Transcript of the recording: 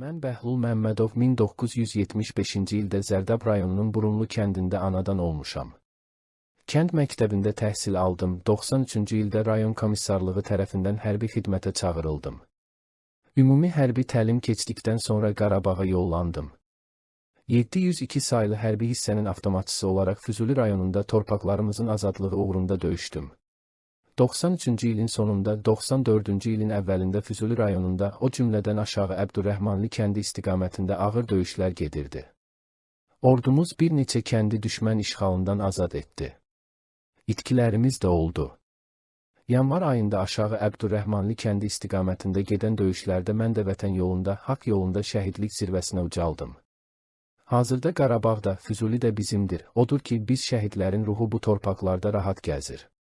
Mən Bəhlul Məmmədov 1975-ci ildə Zərdab rayonunun Burunlu kəndində anadan olmuşam. Kənd məktəbində təhsil aldım. 93-cü ildə rayon komissarlığı tərəfindən hərbi xidmətə çağırıldım. Ümumi hərbi təlim keçdikdən sonra Qarabağa yollandım. 702 saylı hərbi hissənin avtomatçısı olaraq Füzuli rayonunda torpaqlarımızın azadlığı uğrunda döyüşdüm. 93-cü ilin sonunda, 94-cü ilin əvvəlində Füzuli rayonunda, o cümlədən aşağı Əbdürrəhmanlı kəndi istiqamətində ağır döyüşlər gedirdi. Ordumuz bir neçə kəndi düşmən işğalından azad etdi. İtkilərimiz də oldu. Yanvar ayında aşağı Əbdürrəhmanlı kəndi istiqamətində gedən döyüşlərdə mən də vətən yolunda, haqq yolunda şəhidlik zirvəsinə ucaldım. Hazırda Qarabağ da, Füzuli də bizimdir. Odur ki, biz şəhidlərin ruhu bu torpaqlarda rahat gəzir.